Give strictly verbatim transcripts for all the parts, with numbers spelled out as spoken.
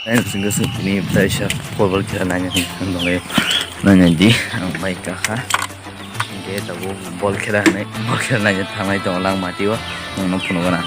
Ang singkhe sing tini taisa football khela naina hinwi thang tonglaio. Naina di, ang bai kakha. Hingke tabuk bol khela hinwi, bol khela naina thangnai tongo langma tio. Nwngno phunukgwna.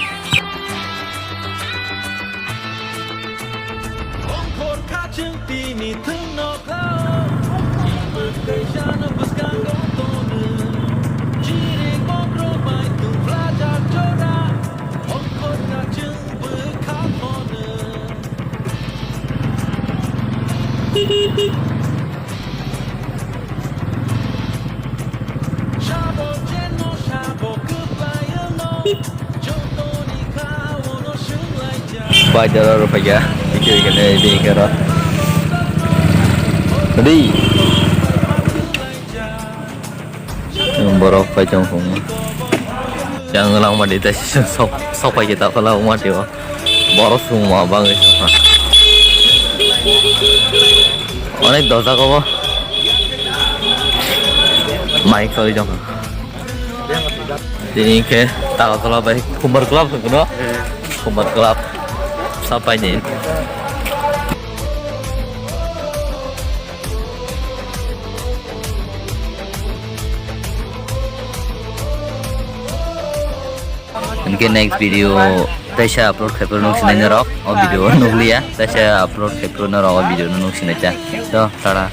Bai doro rw paikha, bini khe ro. Ready? Borok pai tong phung. Yang langma di tei sok, sok pai kita pala uma tio. Borok sungma bangwi sokha. Onek dojak obo. Mic soli tongkha. Tini khe Tagathola bai Khumbar Club hwnkhe no? Khumbar Club. Sapai ni. Hingke next video taisa upload khaipro nung sinai norok, o video nukliya, taisa upload khaipro norok, o video nung sinai cha. To, tara.